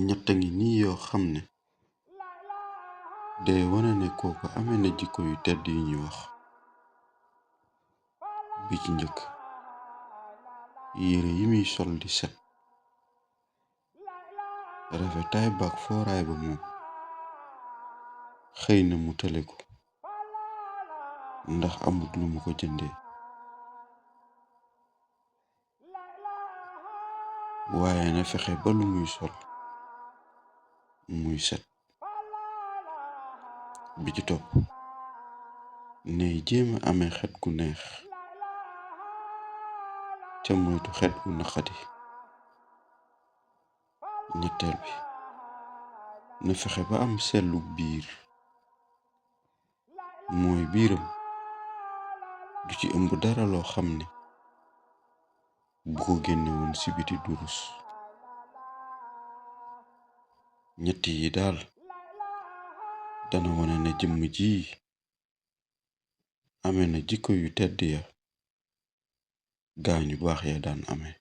ñett ngi nii yoo xam ne day wane ne kooku amee na jikko yu tedd yi ñuy wax. bi ci njëkk, yére yi muy sol di set, rafetaay baak fooraay ba moom xëy na mu tële ko ndax amut lu mu ko jëndee, waaye na fexe ba lu muy sol muy set. bi ci topp, nay jéema amee xet gu neex ca moytu xet gu naqadi. ñetteel bi, na fexe ba am sellu biir, mooy biiram du ci ëmb dara loo xam ne bu ko génne woon ci biti du rus. ñett yi daal dana wane ne jëmm ji amee na jikko yu tedd ya gaañu baax ya daan amee.